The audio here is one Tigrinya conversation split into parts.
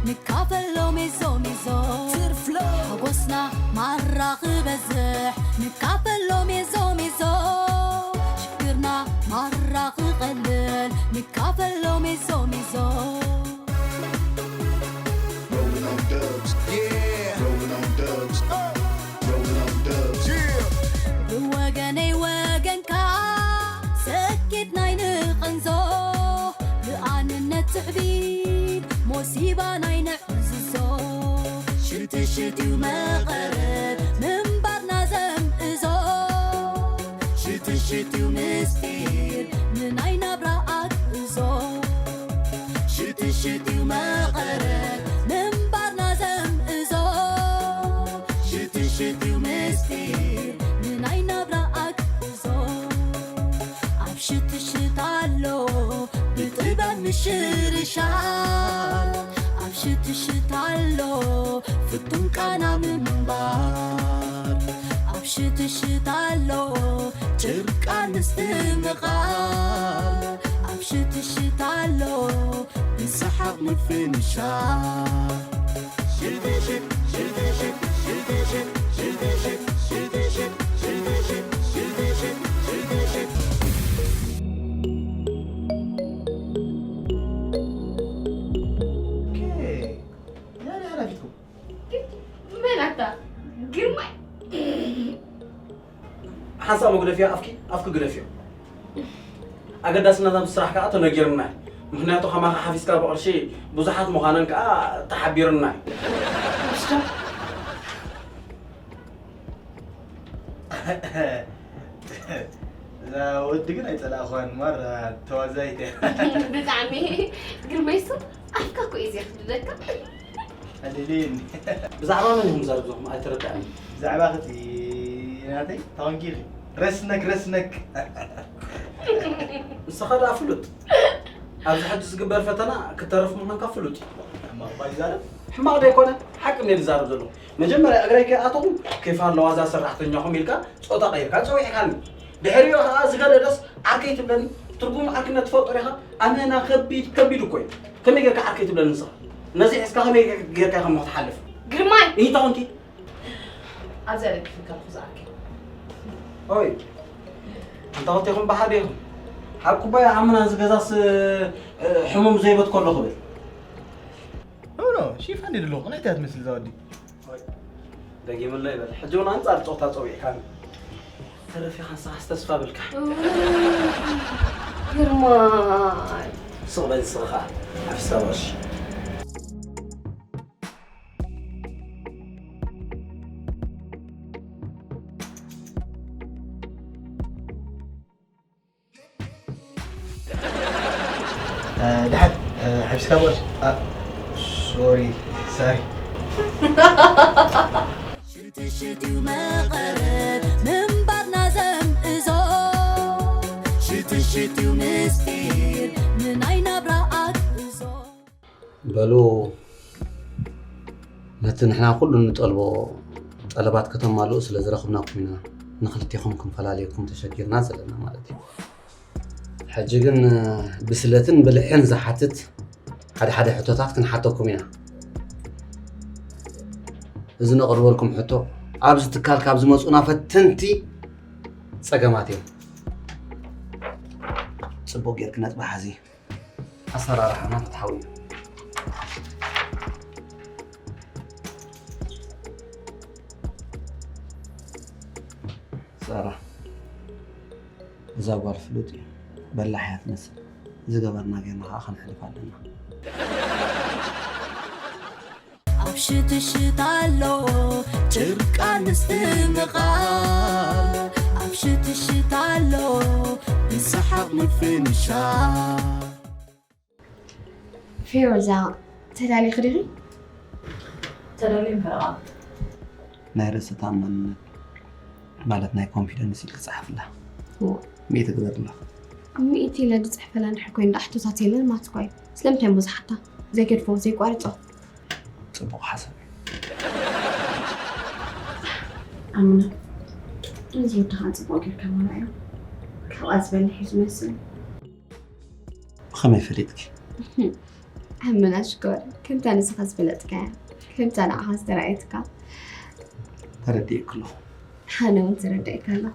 ንካፈሎ ሜዞ ሜዞ። ትርፍሎ። ሓጎስና ማራ ክበዝሕ። ንካፈሎ ሜዞ ሜዞ። ሽግርና ማራ ክቐልል። ንካፈሎ ሜዞ ሜዞ። Rolling on dubs. Yeah. Rolling on dubs. Rolling on dubs. Yeah. ብወገነይ ወገንካ ሰኪት ናይ ንቐንዞ። ብኣንነት ትዕቢት ሞሲባ ናይ ንዕዝዞ። ሽትሽት እዩ መቐረት ምንባርና ዘምእዞ። ሽትሽት እዩ ምስጢር ንናይ ናብራ ኣግእዞ። ሽትሽት እዩ መቐረት ምንባርና ዘምእዞ። ሽትሽት እዩ ምስጢር ንናይ ናብራ ኣግእዞ። ኣብ ሽትሽት ኣሎ ብጥበብ ምሽርሻር። ኣብ ሽትሽት ኣሎ ፍቱን ቃና ምንባር። ኣብ ሽትሽት ኣሎ ጭርቃን ምስትምቓር። ኣብ ሽትሽት ኣሎ ብሰሓቕ ምፍንሻር። ሽትሽት፣ ሽትሽት፣ ሽትሽት፣ ሽትሽት፣ ሽትሽት፣ ሽትሽት፣ ሽትሽት፣ ሽትሽት። ኦኬ። መን ሓላፊትኩም? መን ኣታ? ግርማይ። ሓንሳእ መጉደፍያ ኣፍኪ፣ ኣፍኪ ግደፍዮ። ኣገዳስነት ናብዚ ስራሕ ከኣ ተነጊርና እዩ። ምኽንያቱ ከማኻ ሓፊዝካ ብቕርሺ ብዙሓት ምዃነን ከኣ ተሓቢርና እዩ። እዛ ወዲ ግን ኣይጸላእኽዋን፣ ማራ ተዋዛይት እያ። ብጣዕሚ። ግርማይ፣ እሱ ኣፍካ እኮ እዩ ዘኽድደካ። ኣሌሌን። ብዛዕባ መን ኢኹም ትዛረቡ ዘለኹም? ኣይተረድኣንን። ብዛዕባ ኽቲ ናተይ ተቐንቂኺ። ረስነክ፣ ረስነክ። ንስኻ ደኣ ፍሉጥ። ኣብዚ ሕጂ ዝግበር ፈተና ክትተርፍ ምዃንካ ፍሉጥ እዩ። ሕማቕ እኳ ይዛረብ። ሕማቕ ዶ ኣይኮነ? ሓቂ እንድየ ዝዛረብ ዘለኹ። መጀመርያ እግረይ ከይኣተኹ ኬፍ ኣለዋ እዛ ሰራሕተኛኹም ኢልካ ጾታ ቀይርካ ጸዊዕካኒ። ድሕሪኡ ኸኣ ዝገደደስ ዓርከይ ትብለኒ። ትርጉም ዓርክነት ትፈልጦ ዲኻ? ኣመና ከቢድ፣ ከቢድ እኮ እዩ። ከመይ ጌርካ ዓርከይ ትብለኒ ንስኻ? ነዚ ሒዝካ ከመይ ጌርካ ኢኻ እሞ ክትሓልፍ? ግርማይ! ይታወንኪ? ኣብዚኣ ደጊፍካ ኣለኹ ዝኣክል። ኦይ፣ እንተ ክልቴኹም ብሓደ ኢኹም። ሓብ ኩባያ ኣምና እዚ ገዛስ፣ እ፣ ሕሙም ዘይበት ከሎ ክብል። ኖ፣ ኖ፣ ሺፋን ድየ ዘለኹ? ቅንዕቲ እያ ትመስል እዛ ወዲ። ኦይ፣ ደጊምሎ ይበል። ሕጂ እውን ኣንጻር ጾታ ጸዊዕካኒ። ተረፊኻ ንስኻስ ተስፋ በልካ። ግርማይ። ስቕ በል ንስኻ ኸኣ። ሓፊስካ ብቕርሺ። እ፣ ድሓን፣ እ፣ ሓፊስካ ብቕርሺ። ኣ፣ ሶሪ፣ ሳሪ። ሽትሽት እዩ መቐረት ምንባርና ዘምእዞ። ሽትሽት እዩ ምስጢር ንናይ ናብራ ኣግእዞ። በሉ፣ ነቲ ንሕና ኩሉ እንጠልቦ ጠለባት ከተማልኡ ስለ ዝረኽብናኩም ኢና ንኽልቴኹም ክንፈላልየኩም ተሸጊርና ዘለና ማለት እዩ። ሕጂ ግን ብስለትን ብልሕን ዝሓትት ሓደ ሓደ ሕቶታት ክንሓተኩም ኢና። እዚ ነቕርበልኩም ሕቶ ኣብዚ ትካል ካብ ዝመጹና ፈተንቲ ጸገማት እዮም። ጽቡቕ ጌርኪ ነጥቢ ሓዚ። ኣሰራርሓና ፍትሓዊ እዩ። ሳራ፣ እዛ ጓል ፍሉጥ እዩ። በላሕ እያ ትመስል። ዝገበርና ጌርና ኸዓ ክንሕልፍ ኣለና። ኣብ ሽትሽት ኣሎ ጭርቃን ምስትምቓር። ኣብ ሽትሽት ኣሎ ብሰሓቕ ምፍንሻል። ፌሮዛ፣ ተዳሊኺ ዲኺ? ተዳልየ እምበር። ናይ ርእሰ ተኣማንነት ማለት ናይ ኮንፊደንስ ኢልኪ ጸሓፍላ። እወ። ሚእቲ ግበርላ። ሚእቲ ኢለ ዝጽሕፈላ እንድሕር ኮይኑ ደኣ ሕቶታት የለን ማለት እኮ እዩ። ስለምንታይ እሞ ዝሓታ? ዘይገድፎ፣ ዘይቋርጾ። ጽቡቕ ሓሳብ እዩ። ኣምና፣ እዚ ወዲ ኸዓ ጽቡቕ ጌርካ መራእዮ። ካብኣ ዝበልሕ እዩ ዝመስል። ብኸመይ ፈሊጥኪ? ምና ሽኮር፣ ከምታ ንስኻ ዝፈለጥካያ፣ ከምታ ንዓኻ ዝተረኣየትካ። ተረዲእኩ ኣለኹ። ኣነ እውን ተረዲእካ ኣለኹ።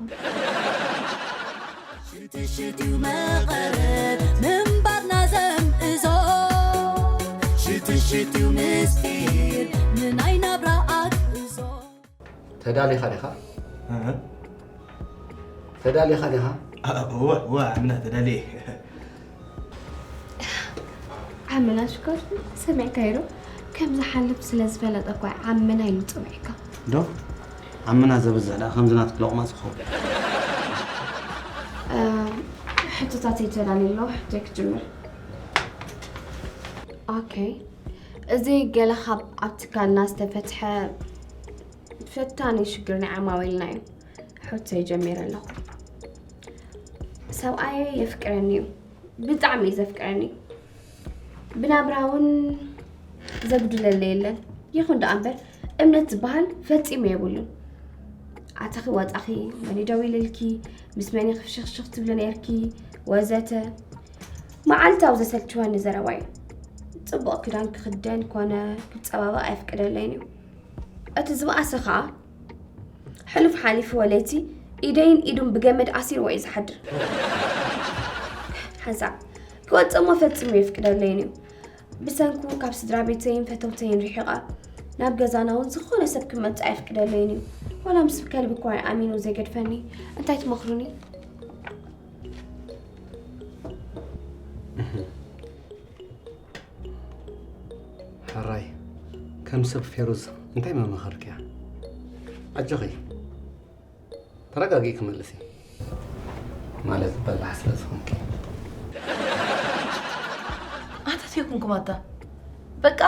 ሽትሽትዩ መቐረት ምንባርና ዘምእዞ ሽትሽትዩ ምስጢር ንናይ ናብራ ኣግእዞ ተዳሊኻ ዲኻ? ተዳሊኻ ዲኻ? እወ እወ ኣምና ተዳልየ። ዓምና ሽኮር፣ ሰሚዕካዮ ዶ? ከም ዝሓልፍ ስለ ዝፈለጠ እኳ ዓምና ኢሉ ጸዊዕካ። ዶ ዓምና ዘብዝሕ ደኣ ከምዚ ናትክ ሎቕማጽ ክኸውን። ሕቶታተይ ተዳልየ ኣለኹ፣ ሕቶይ ክጅምር። ኦኬ፣ እዚ ገለ ካብ ኣብ ትካልና ዝተፈትሐ ፈታኒ ሽግር ናይ ዓማዊልና እዩ። ሕቶይ ጀሚረ ኣለኹ። ሰብኣየይ የፍቅረኒ እዩ፣ ብጣዕሚ እዩ ዘፍቅረኒ። ብናብራ እውን ዘጉድለለይ የለን። ይኹን ደኣ እምበር እምነት ዝበሃል ፈጺሙ የብሉን። ኣተኺ ወጻኺ፣ መን ይደዊልልኪ፣ ምስ መን ኢኺ ፍሽኽሽኽ ትብሊ ነይርኪ፣ ወዘተ። መዓልታዊ ዘሰልችወኒ ዘረባ እዩ። ጽቡቕ ክዳን ክኽደን ኮነ ክጸባበቕ ኣይፍቅደለይን እዩ። እቲ ዝበኣሰ ኸኣ ሕሉፍ ሓሊፉ ወለይቲ ኢደይን ኢዱን ብገመድ ኣሲርዎ እዩ ዝሓድር። ሓንሳእ ክወጽእ እሞ ፈጺሙ የፍቅደለይን እዩ። ብሰንኩ ካብ ስድራ ቤተይን ፈተውተይን ርሒቐ ናብ ገዛና እውን ዝኾነ ሰብ ክመጽእ ኣይፍቅደለይን እዩ። ዋላ ምስ ከልቢ እኳ ኣሚኑ ዘይገድፈኒ። እንታይ ትመኽሩኒ? ሕራይ ከም ሰብ ፌሩዝ እንታይ መመኸርክያ? ኣጆኺ ተረጋጊ ክመልሲ ማለት በላሕ ስለ ዝኾንኪ። ኣንታት የኩንኩም ኣታ በቃ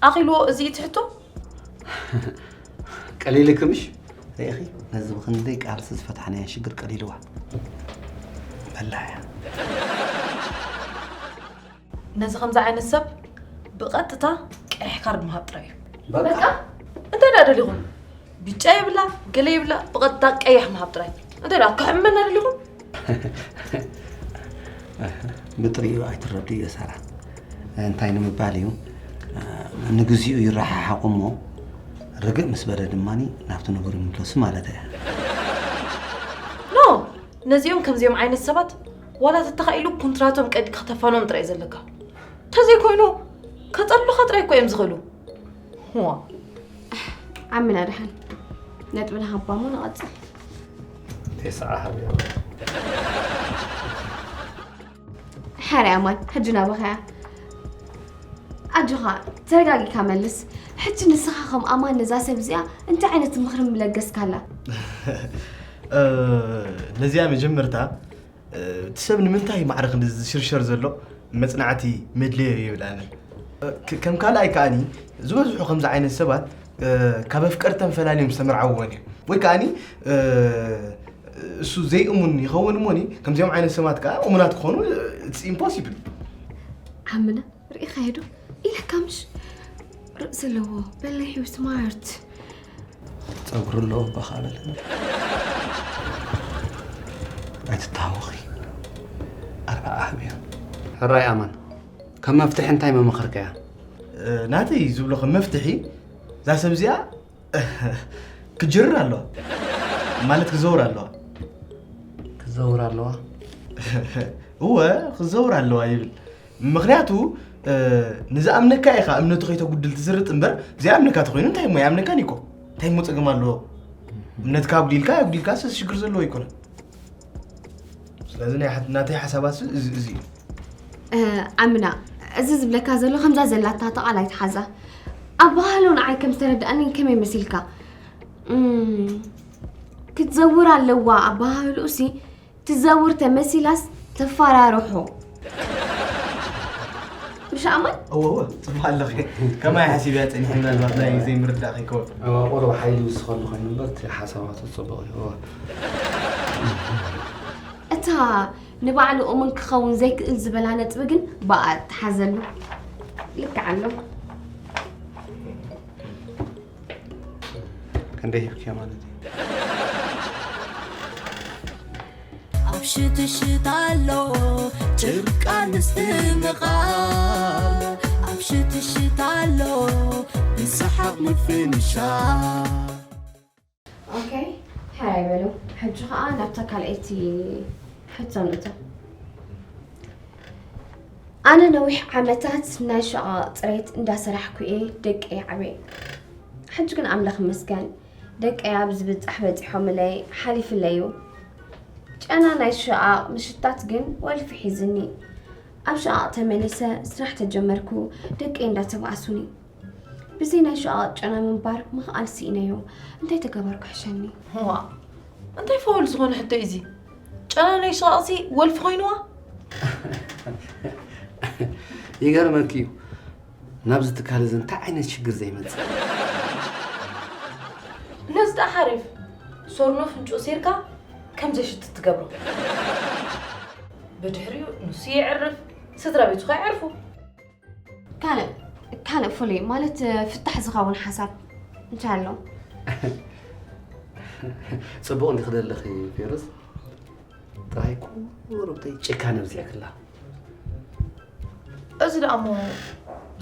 ኣኺልዎ እዚ እዩ ትሕቶ። ቀሊልኪ ምሽ ርኢኺ ነዚ ብኽንደይ ቃልሲ ዝፈታሕናዮ ሽግር ቀሊልዋ በላሕ እያ። ነዚ ከምዚ ዓይነት ሰብ ብቐጥታ ቀይሕ ካርድ ምሃብ ጥራይ እዩ። በቃ እንታይ ደኣ ደሊኹም? ብጫ ይብላ ገለ ይብላ ብቐጥታ ቀይሕ ምሃብ ጥራይ። እንታይ ደኣ ክሕመና ደሊኹም? ብጥሪኡ ኣይትረድእዮ ሳራ። እንታይ ንምባል እዩ ንግዚኡ ይረሓሓቑ እሞ ርግእ ምስ በለ ድማ ናብቲ ንቡር ይምለሱ ማለት እያ። ኖ ነዚኦም ከምዚኦም ዓይነት ሰባት ዋላ ተተኻኢሉ ኩንትራቶም ቀድ ክተፋኖም ጥራይ ዘለካ ተዘይኮይኑ ከጠሉኻ ጥራይ እኮ እዮም ዝኽእሉ። ዋ ዓምና ደሓን ነጥብና ሃባሞ ንቐጽል። ተስዓ ሃብያ ሓረ ኣማን ሕጂ ናባኸያ። ኣጆኻ ተረጋጊካ መልስ። ሕጂ ንስኻ ከም ኣማን ነዛ ሰብ እዚኣ እንታይ ዓይነት ምኽሪ ምለገስካላ? ነዚኣ መጀመርታ እቲ ሰብ ንምንታይ ማዕረ ክንዲ ዝሽርሸር ዘሎ መፅናዕቲ መድለዮ ይብል ኣነ። ከም ካልኣይ ከኣኒ ዝበዝሑ ከምዚ ዓይነት ሰባት ካብ ኣፍቀርተን ፈላልዮም ዝተመርዓውወን እዮም ወይ ከኣኒ እሱ ዘይእሙን ይኸውን እሞኒ ከምዚኦም ዓይነት ሰባት ከዓ እሙናት ክኾኑ ኢምፖሲብል። ዓምና ርኢኻዮ ዶ ኢለካ ምሽ ርእሲ ኣለዎ በለይ ዩ ስማርት። ፀጉሪ ኣለዎ እባ ከዓ በለ። ኣይትተሃወኺ ኣርባዓ ሃብያ። ሕራይ ኣማን ከም መፍትሒ እንታይ መመኸርካያ? ናተይ ዝብሎ ከም መፍትሒ እዛ ሰብ እዚኣ ክጅርር ኣለዋ ማለት ክዘውር ኣለዋ። ክዘውር ኣለዋ? እወ ክዘውር ኣለዋ ይብል። ምኽንያቱ ንዝኣምነካ ኢኻ እምነቱ ከይተጉድል ትዝርጥ እምበር ዘይኣምነካ ተኾይኑ እንታይ እሞ ይኣምነካን ይኮ እንታይ እሞ ፀገም ኣለዎ? እምነትካ ኣጉዲልካ ኣጉዲልካ ስስ ሽግር ዘለዎ ኣይኮነን። ስለዚ ናይ ሓ- ናተይ ሓሳባት ስ- እዚ እዚ እዩ። ኣምና እዚ ዝብለካ ዘሎ ከምዛ ዘላታ ተቓላይ ትሓዛ ኣባህሎ ንዓይ ከም ዝተረድኣኒ ከመይ መሲልካ እም፣ ክትዘውር ኣለዋ ኣባህልኡ ሲ ትዘውር ተመሲላስ ተፈራርሖ ምሽ ኣማን እወ እወ ጽቡቅ ኣለኺ። ከማይ ሓሲብያ ጸኒሐ ምናልባት ናይ ዘይምርዳእ ከይከውን። እዋ ቁሩብ ሓይሊ ይውስኸሉ ኮይኑ እምበር እቲ ሓሳባቱ ጽቡቕ እዩ። እዋ እታ ንባዕሉ እሙን ክኸውን ዘይክእል ዝበላ ነጥቢ ግን ብኣ ትሓዘሉ። ልክዕ ኣሎ። ክንደይ ሂብክዮ ማለት እዩ? ኣብ ሽትሽት ኣሎ ጭርቃ ምስትምቓል ኣብ ሽትሽት ኣሎ ብሰሓቕ ምፍንሻ። ኦኬ፣ ሕራይ በሉ። ሕጂ ኸኣ ናብታ ካልኣይቲ ሕቶ ንእቶ። ኣነ ነዊሕ ዓመታት ናይ ሸቓቕ ጽሬት እንዳሰራሕኩ እየ ደቀይ ዓብየ። ሕጂ ግን ኣምላኽ ይመስገን፣ ደቀይ ኣብ ዝብጻሕ በጺሖምለይ፣ ሓሊፍለይ እዩ። ጨና ናይ ሸቓቕ ምሽታት ግን ወልፊ ሒዝኒ። ኣብ ሸቓቕ ተመሊሰ ስራሕ ተጀመርኩ፣ ደቀይ እንዳተባእሱኒ። ብዘይ ናይ ሸቓቕ ጨና ምንባር ምኽኣል ስኢነዮ። እንታይ ተገበርኩ ሕሸኒ? ዋ፣ እንታይ ፋውል ዝኾነ ሕቶ እዩ እዚ? ጨና ናይ ሸቓቕሲ ወልፊ ኮይንዋ? ይገርመኪ እዩ፣ ናብዚ ትካል እዚ እንታይ ዓይነት ሽግር ዘይመጽእ? ነዚ ደኣ ሓሪፍ ሶርኖ ፍንጩ ሲርካ ከም ዘሽትት ትገብሮ። ብድሕሪኡ ንሱ የዕርፍ፣ ስድራ ቤቱ ከይዕርፉ። ካልእ ካልእ ፍሉይ ማለት ፍታሕ ዝኸውን ሓሳብ እንታይ ኣሎ? ጽቡቕ እንዲ ክደለኺ ፌሩስ፣ ጥራይ ቁሩብተይ ጭካነ ኣብዚሕክላ። እዚ ደኣ እሞ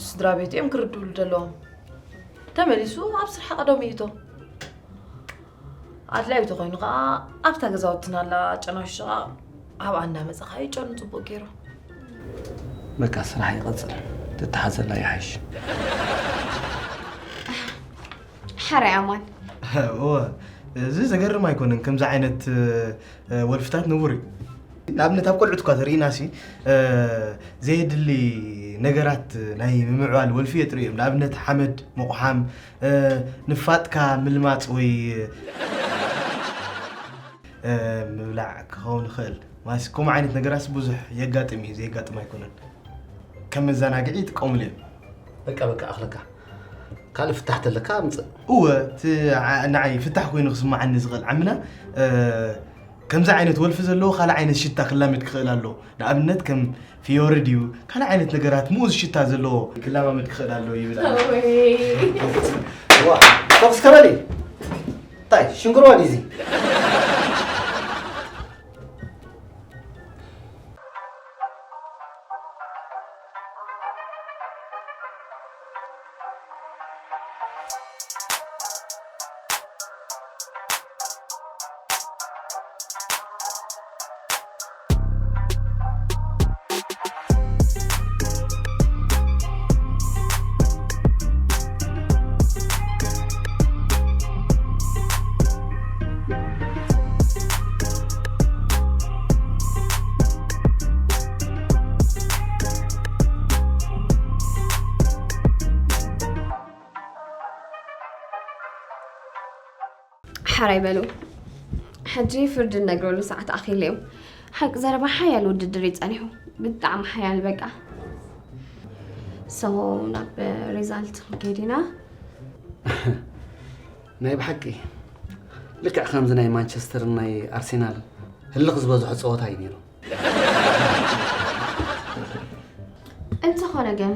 ስድራ ቤት እዮም ክርድእሉ ዘለዎም። ተመሊሱ ኣብ ስራሕ ቀደሙ ይእቶ። ኣድላዩ ተኾይኑ ከዓ ኣብታ ገዛውትና ኣላ ጨናዊ ሽቓቕ ኣብኣ እንዳመፀ ከዓ ይጨኑ ፅቡቕ ገይሩ። በቃ ስራሕ ይቐጽል፣ ትተሓዘላ ይሓይሽ። ሓራይ ኣማን። እወ፣ እዚ ዘገርም ኣይኮነን። ከምዚ ዓይነት እ፣ ወልፍታት ንቡር እዩ። ንኣብነት ኣብ ቆልዑት እኳ ተርኢና ሲ እ፣ ዘየድሊ ነገራት ናይ ምምዕባል ወልፊ የጥርዩ እዮም። ንኣብነት ሓመድ ምቑሓም፣ እ፣ ንፋጥካ ምልማፅ ወይ እ፣ ምብላዕ ክኸውን ይኽእል። ማለት ከምኡ ዓይነት ነገራት ብዙሕ የጋጥም እዩ፣ ዘየጋጥም ኣይኮነን። ከም መዘናግዒ ይጥቀሙሉ እዮም። በቃ በቃ ኣኽለካ ካልእ ፍታሕ ተለካ ኣምፅእ። እወ፣ እቲ ዓ- ንዓይ ፍታሕ ኮይኑ ክስምዓኒ ዝኽእል ዓምና እ፣ ከምዚ ዓይነት ወልፊ ዘለዎ ካልእ ዓይነት ሽታ ክላመድ ክኽእል ኣለዎ። ንኣብነት ከም ፊዮሪ ድዩ ካልእ ዓይነት ነገራት ምኡዝ ሽታ ዘለዎ ክላማመድ ክኽእል ኣለዎ ይብል ኣሎ። ዋ፣ ተኹስ ከበል እዩ። እንታይ ሽንግርዋ ድዩ እዚ? ሓራይ በሉ። ሕጂ ፍርዲ ንነግረሉ ሰዓት ኣኺሉ እዩ። ሓቂ ዘረባ ሓያል ውድድር እዩ ጸኒሑ። ብጣዕሚ ሓያል በቃ። So ናብ ሪዛልት ክንከይድ ኢና። ናይ ብሓቂ ልክዕ ከምዚ ናይ ማንቸስተርን ናይ ኣርሴናል ህልኽ ዝበዝሖ ፀወታ እዩ ነይሩ። እንተኾነ ግን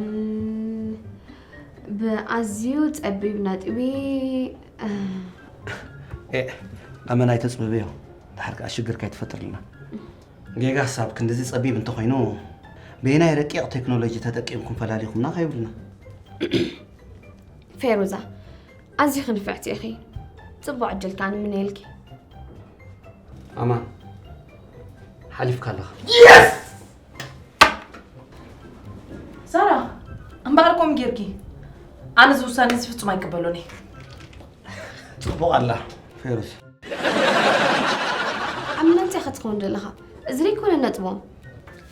ብኣዝዩ ጸቢብ ነጥቢ ኤ ኣመና ኣይተፅብብዮ። ድሓር ከዓ ሽግር ከይትፈጥርልና። ጌጋ ሓሳብ ክንድዚ ፀቢብ እንተኾይኑ በየናይ ረቂቕ ቴክኖሎጂ ተጠቂምኩም ፈላሊኹምና ከይብልና። ፌሩዛ ኣዝኺ ንፍዕቲ ኢኺ። ጽቡቕ ዕድል ከኣ ንምነየልኪ። ኣማን ሓሊፍካ ኣለኻ። ሳራ እምበኣር ከምኡ ጌርኪ ኣነ እዚ ውሳነ እዚ ፍጹም ኣይቅበሎን እየ። ጽቡቕ ኣላ ፌሩዝ። ዓምና እንታይ ኢኻ ትኸውን ዘለኻ? እዚ ዘይኮነ ነጥቦም።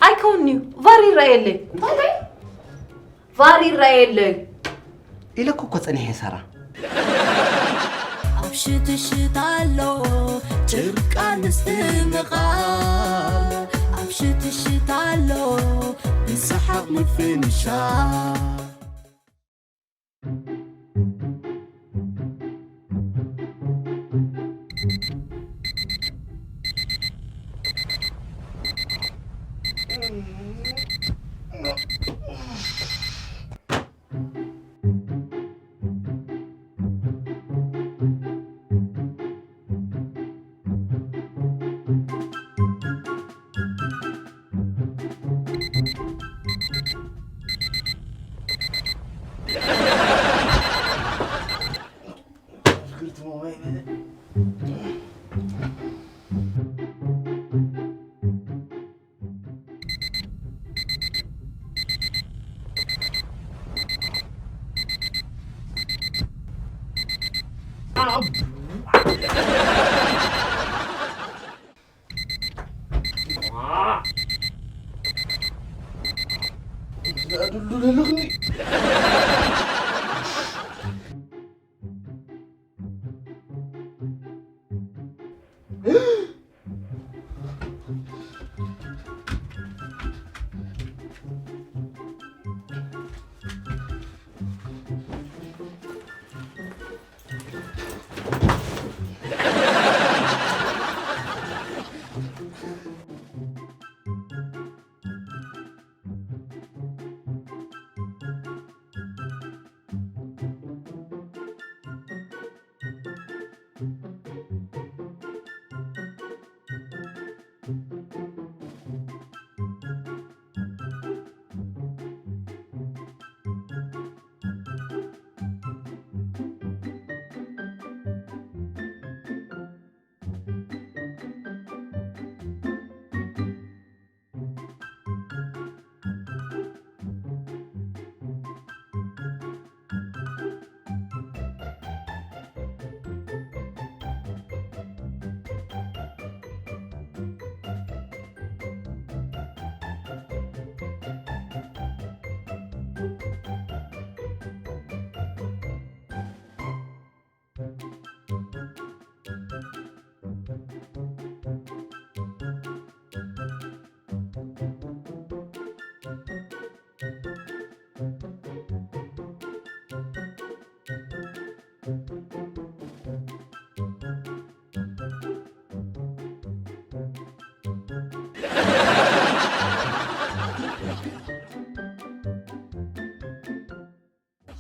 ኣይከውንን'ዩ። ቫር ይረኣየለይ። እንታይ እንታይ? ቫር ይረኣየለይ። ኢለኩ እኮ ጸኒሐ ሳራ። ኣብ ሽትሽት ኣሎ ጭርቃ ምስትምቓል፣ ኣብ ሽትሽት ኣሎ ብሰሓቕ ምፍንሻል።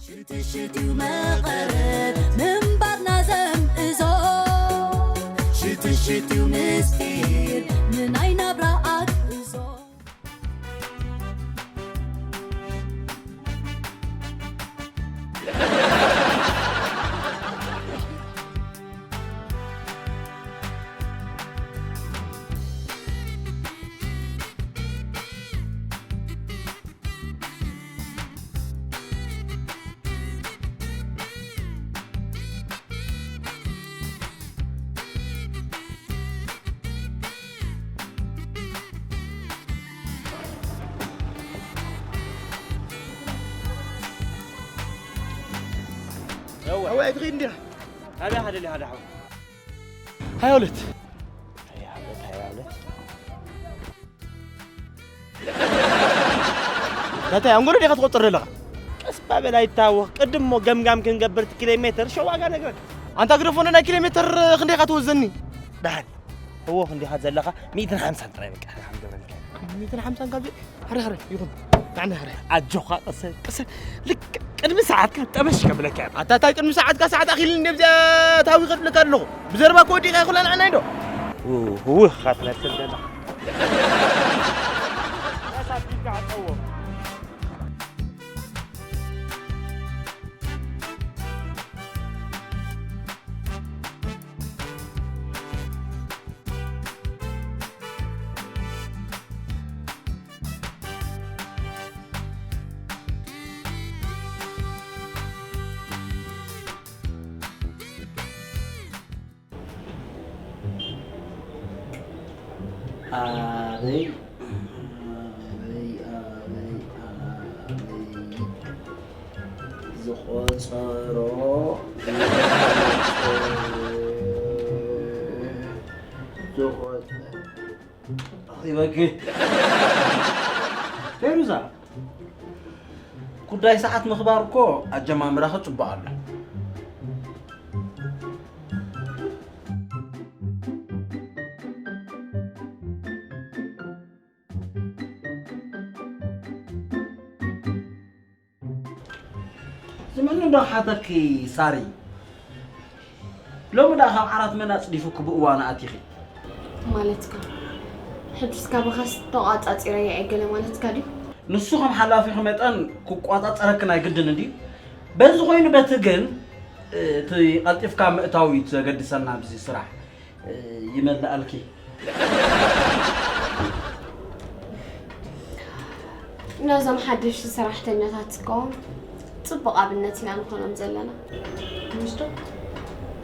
ሽትሽትዩ መቐረት ምንባርና ዘምእዞ፣ ሽትሽትዩ ምስጢር ንናይ ናብራ ኣግእዞ። እወ። እወ፣ እግሪ እንዲያ። ኣበይ ሓደ ሊሃ ደሓው? ሃያ ሁለት። ሃያ ሁለት፣ ሃያ ሁለት። ታታይ፣ ኣንጎሎ ዲኻ ትቆጽር ዘለኻ? ቀስ ባበል ኣይታወኽ። ቅድም እሞ ገምጋም ክንገብር እቲ ኪሎ ሜትር ሸው ዋጋ ነግረን። ኣንታ ግደፎ፣ ናይ ኪሎ ሜትር ክንደይ ኢኻ ትወዘኒ? ደሓን። እዎ፣ ክንደይ ኢኻ ዘለኻ? ሚእትን ሓምሳን ጥራይ በቃ። ደሓን ገብረልካ። ሚእትን ሓምሳን ካብ፣ ሕረ፣ ሕረ፣ ይኹን። ንዓና ሕረ። ኣጆኻ፣ ቅሰን፣ ቅሰን። ልክ ቅድሚ ሰዓትካ ጠበሽ ከብለካ እየ። ኣታ ታይ ቅድሚ ሰዓትካ ሰዓት ኣኺልኒ፣ ኣብዚኣ ታዊ ከድለካ ኣለኹ። ብዘረባ እኮ ወዲእካ ይኹላ ንዓና ኢዶ። ው-፣ ውህ፣ ኻትነስል ደላ። ኣበይ፣ ኣበይ፣ ኣበይ፣ ኣበይ ዝቖጸሮ፣ ዝቖጸ-፣ ኣኺበኪ። ፌሩዛ፣ ጉዳይ ሰዓት ምኽባር እኮ ኣጀማምራኺ ጽቡቕ ኣሎ። ዝመን እንዶ ሓተኪ ሳሪ፣ ሎሚ ደኣ ካብ ዓራት መን ኣጽዲፉኪ ብእዋኑ ኣቲኺ? ማለትካ? ሕጅስ ካባኻስ ተቋጻጺረያ እየ ገለ ማለትካ ድዩ? ንሱ ከም ሓላፊኺ መጠን ክቋጻጸረኪ ናይ ግድን እንድዩ። በዚ ኮይኑ በቲ ግን፣ እቲ ቀልጢፍካ ምእታው እዩ ዘገድሰና ኣብዚ ስራሕ። ይመልኣልኪ። ነዞም ሓደሽቲ ሰራሕተኛታት እኮ ጽቡቕ ኣብነት ኢና ንኾኖም ዘለና። ምሽ ዶ?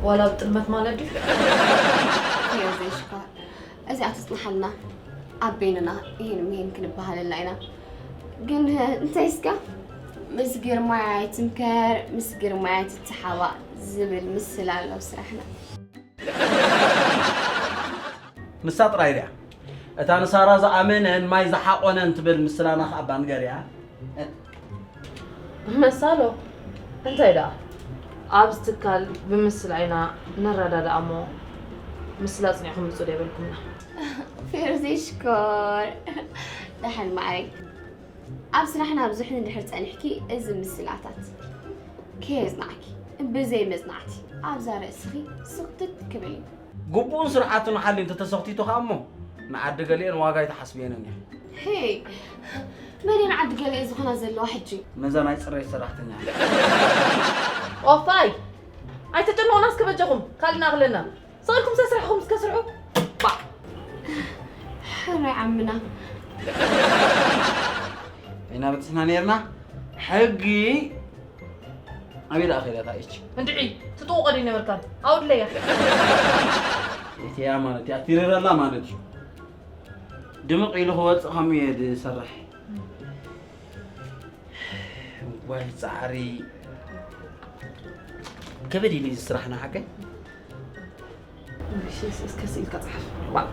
ዋላ ብጥልመት ማለት ድዩ? ፌርዜሽ እኳ እዚኣ ትጽንሓልና ኣብ በይንና ይሄን ምሄን ክንበሃለልና ኢና። ግን እንታይ እስከ ምስ ግርማይ ኣይትምከር፣ ምስ ግርማይ ኣይትተሓባእ ዝብል ምስል ኣሎ ስራሕና። ንሳ ጥራይ ድያ እታ ንሳራ ዝኣመነን ማይ ዝሓቆነን ትብል ምስላና ከኣ ባንገር እያ። መሳሎ እንታይ ደኣ ኣብዚ ትካል ብምስላ ኢና ንረዳዳእ እሞ ምስላ ኣጽኒዕኩም ምጹ ዶ የበልኩምና። ፌርዚ ሽኮር ደሓን ማዕረይ ኣብ ስራሕና ብዙሕ እንድሕር ጸኒሕኪ እዚ ምስላታት ከየጽናዕኪ ብዘይ መጽናዕቲ ኣብዛ ርእስኺ ስኽትት ክብል እዩ። ግቡእን ስርዓቱን ሓልዩ እንተተሰኽቲቱ ኸኣ እሞ ንዓዲ ገሊአን ዋጋ ኣይትሓስብየንን እያ። ሄይ መን እየን ዓዲ ገሊአ ዝኾና ዘለዋ ሕጂ? ነዛ ናይ ጽሬት ሰራሕተኛ። ኦፋይ ኣይተጨንቑና እስከ በጃኹም ካልእ ንኣኽለና። ስቕ ኢልኩም ስለ ስራሕኹም እስከ ስርሑ። ባዕ። ሕራይ ዓምና። ኢና በጺሕና ነይርና ሕጊ ኣበይ ደኣ ከይዳ እታ ኤች? እንድዒ ትጥውቖ ዶ ይነበርካን? ኣውድለያ። እቲያ ማለት እያ ትሪረላ ማለት እዩ። ድምቕ ኢሉ ክወፅእ ከምኡ እየ ዝሰርሕ። ዋይ ፃዕሪ። ከበድ ኢሉ እዩ ዝስራሕና ሓቀይ። እስከ ስኢልካ ፀሓፍ። ዋ።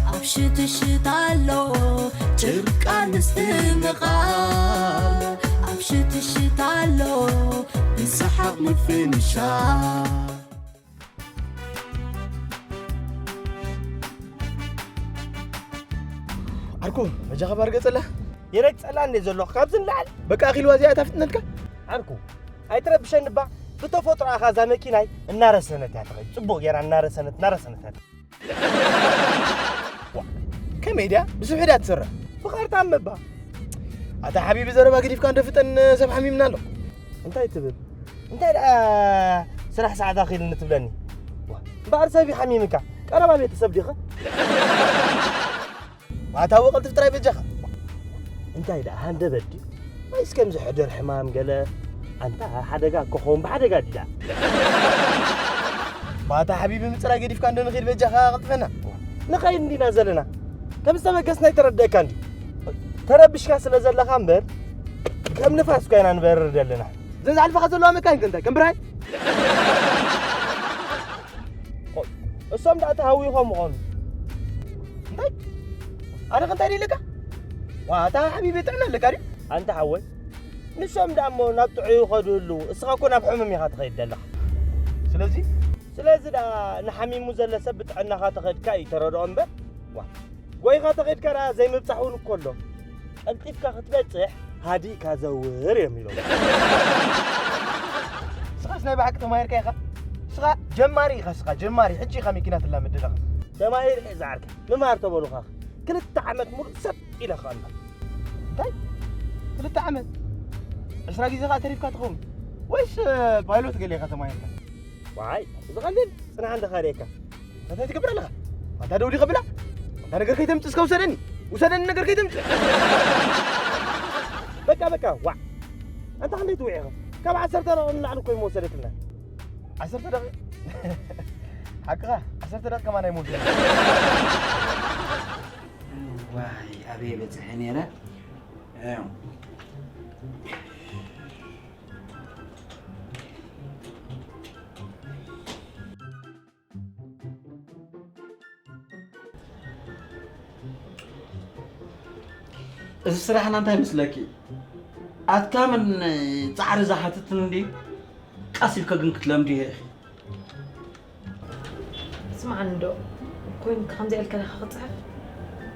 ኣብ ሽትሽት ኣሎ ጭርቃ ንስትምቓል ኣብ ሽትሽት ኣሎ ብሰሓቕ ምፍንሻል። ዓርኩ በጃኻ ባር ገጸላ የረግ ጸላ እንደ ዘሎ ካብዚ ንላዕል በቃ ኣኺልዋ እዚኣ እታ ፍጥነትካ ዓርኩ ኣይትረብሸኒ ባ ብተፈጥሮ ኣኻ እዛ መኪናይ እናረሰነት እያ ትኸይድ ጽቡቕ ጌራ እናረሰነት እናረሰነት እያ ትኸይድ። ዋ፣ ከመይ ድያ ብስብሒ ድያ ትሰርሕ ፍቓርታ እመባ ኣታ ሓቢቢ ዘረባ ገዲፍካ እንዶ ፍጠን ሰብ ሓሚምና ኣሎ እንታይ ትብል እንታይ ደኣ ስራሕ ሰዓት ኣኺልኒ ትብለኒ እምበኣር ሰብ ይሓሚምካ ቀረባ ቤተሰብ ዲኸ ኣታ ወቐልቲ ፍጥራይ በጃኻ እንታይ ደኣ ሃንደበት ድዩ ወይስ ከምዚ ሕድር ሕማም ገለ ኣንታ ሓደጋ ክኸውን ብሓደጋ ድዳ ባታ ሓቢቢ ምፅራይ ገዲፍካ እንዶ ንኺድ በጃኻ ቅልጥፈና ንኸይድ እንዲና ዘለና ከም ዝተበገስና ይተረድአካ እንዲ ተረብሽካ ስለ ዘለኻ እምበር ከም ንፋስ ኮይና ንበርር ዘለና ዘን ዝሓልፈኻ ዘለዋ መካይን ከንታይ ከም ብርሃይ እሶም ደኣ ተሃዊኾም ምኾኑ እንታይ ኣነ ከንታይ ኢለካ ዋታ ሓቢቢ ጥዕና ኣለካ ድዩ ኣንተ ሓወይ ንሶም ደኣ እሞ ናብ ጥዑይ ይኸዱ ህልው እስኻ እኮ ናብ ሕሙም ኢኻ ትኸይድ ዘለኻ ስለዚ ስለዚ ደኣ ንሓሚሙ ዘሎ ሰብ ብጥዕናኻ ተኸድካ እዩ ተረድኦ እምበር ዋ ጎይኻ ተኸድካ ደኣ ዘይምብጻሕ እውን እኮ ኣሎ ቀልጢፍካ ክትበጽሕ ሃዲእካ ዘውር እዮም ኢሎም ስኻስ ናይ ብሓቂ ተማሂርካ ኢኻ ስኻ ጀማሪ ኢኻ ስኻ ጀማሪ ሕጂ ኢኻ መኪና ትላመድ ዘለኻ ተማሂር እየ ዝዓርከ ምማር ተበሉኻ ክልተ ዓመት ሙሉእ ሰብ ኢለኻ ኣሎ እንታይ ክልተ ዓመት ዕስራ ግዜ ኸዓ ተሪፍካ ትኸውን ወይስ ፓይሎት ገለ ኢኻ ተማሂርካ ዋይ ዝቐልል ጽንሓ እንተኻሪየካ እንታይ ትገብር ኣለኻ ኣንታ ደው ዲኸ ብላ ኣንታ ነገር ከይተምጽእ እስከ ውሰደኒ ውሰደኒ ነገር ከይተምጽእ በቃ በቃ ዋዕ ኣንታ ክንደይ ትውዒኻ ካብ ዓሰርተ ደቂ ንላዕሊ እኮ ይመወሰደትልና ዓሰርተ ደቂ ሓቅኻ ዓሰርተ ደቂ ከማን ኣይመወሰደ ዋይ ኣበየ በፅሐ ነይረ እዚ ስራሕና እንታይ መስለኪ ኣትካምን ፃዕሪ ዝሓትትን እንዲ ቃስ ኢልከ ግን ክትለምድዮ ኢኺ ስምዓኒ ዶ ኮይንካ ከምዚ ኢልካ ዲኻ ክትፅሕፍ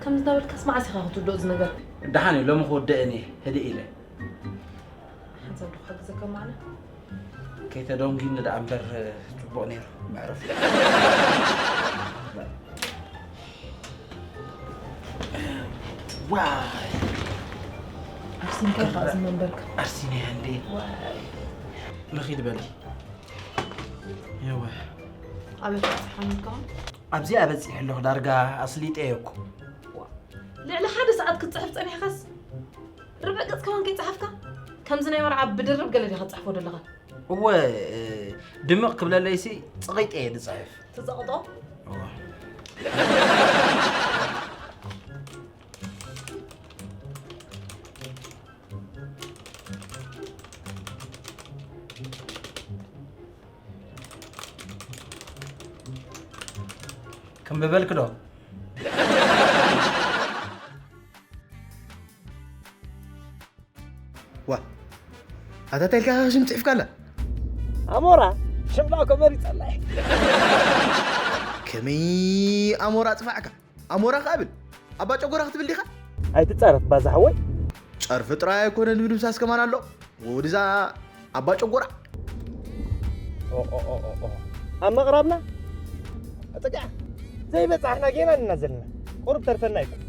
ከምዚ እናበልካስ መዓስ ኢኻ ክትውድኦ እዚ ነገር ደሓን እዩ ሎሚ ክወደአን እየ ህድእ ኢለ ሓንሳብ ዶ ክሕግዘካ ማዕና ከይተደንጉኒ ደኣ እምበር ጽቡቕ ነይሩ መዕረፊ ዋይ ኣርሲንካ ኢኻ እዚ መንበርካ ኣርሲንያ እንዴ ዋይ ንኺድ በሊ የወ ኣበይ ሓሚድካ ኣብዚኣ በጺሐ ኣለኹ ዳርጋ ኣስሊጠ እየ እኮ ልዕሊ ሓደ ሰዓት ክትጽሕፍ ጸኒሕካስ፣ ርብዕ ገጽ ከማን ከይጸሓፍካ፣ ከምዚ ናይ መርዓ ብድርብ ገለ ዲኻ ትጽሕፎ ዘለኻ? እወ፣ ድምቕ ክብለለይሲ ጽቒጥ እየ ዝጽሕፍ። ትጸቕጦ? እወ። ከም በበልክ ዶ? ዋ፣ ኣታ እንታይ ኢልካ ሽም ጽሒፍካ ኣላ? ኣሞራ፣ ሽም ደኣ እኮ መሪጸላ እየ። ከመይ ኣሞራ ጽፋዕካ? ኣሞራ ከኣ ብል። ኣባ ጨጎራ ክትብል ዲኻ? ኣይትጻረፍ ባዛ ሓወይ። ጸርፊ ጥራይ ኣይኮነን፣ ምድምሳስ ከማን ኣሎ። ወድዛ ኣባ ጨጎራ። ኦ፣ ኦ፣ ኦ፣ ኦ፣ ኦ። ኣብ ምቕራብና? ኣጸቂዓ። ዘይበጻሕና ጌና ኢና ዘለና። ቁሩብ ተርፈና ይኮን።